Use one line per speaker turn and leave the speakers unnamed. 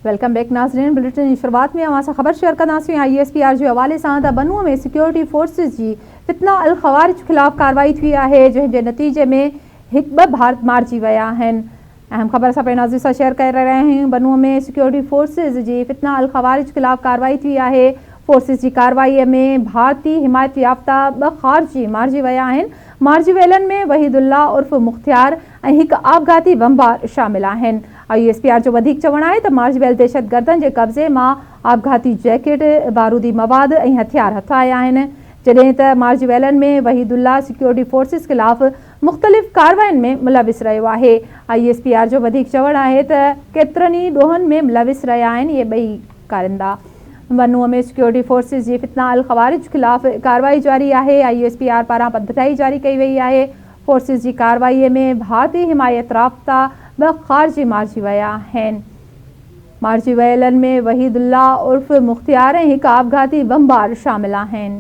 Welcome back ناظرين bulletin جي شروعات ۾ اوهان سان خبر شيئر ڪنداسين I S P R جي حوالي سان ته بنو ۾ سيڪيورٽي فورسز جي فتنه الخوارج خلاف ڪارروائي ٿي آهي جنهن جي نتيجي ۾ هڪ ٻه ڀارت مارجي ويا آهن اهم خبر اسان پنهنجي ناظرين سان شيئر ڪري رهيا آهيون بنو ۾ سيڪيورٽي فورسز جي فتنه الخوارج خلاف ڪارروائي ٿي آهي فورسز جي ڪارروائي ۾ ڀارتي حمايت يافته ٻه خارجي مارجي ويا آهن مارجي ويلن ۾ وحيد الله عرف مختيار ۽ هڪ آپگهاتي بمبار شامل آهن. I S P R جو وڌيڪ چوڻ آهي ته مارجي ويل دهشتگردن جي قبضي مان آپگهاتي جيڪٽ، بارودي مواد ۽ هٿيار هٿ آيا آهن، جڏهن ته مارجي ويلن ۾ وحيد الله سيڪيورٽي فورسز خلاف مختلف ڪاررواين ۾ ملوث رهيو آهي. I S P R جو وڌيڪ چوڻ آهي ته ڪيترن ئي ڏوهن ۾ ملوث رهيا آهن اهي ٻئي ڪارندا. بنو ۾ سيڪيورٽي فورسز جي فتنه الخوارج خلاف ڪارروائي جاري آهي، I S P R پاران پڌرائي جاري ڪئي وئي آهي، فورسز جي ڪارروائي ۾ ڀارتي حمايت رافته ٻه خارجي مارجي ويا آهن. مارجي ويلن ۾ وحيد الله عرف مختيار ۽ هڪ آپگهاتي بمبار شامل آهن.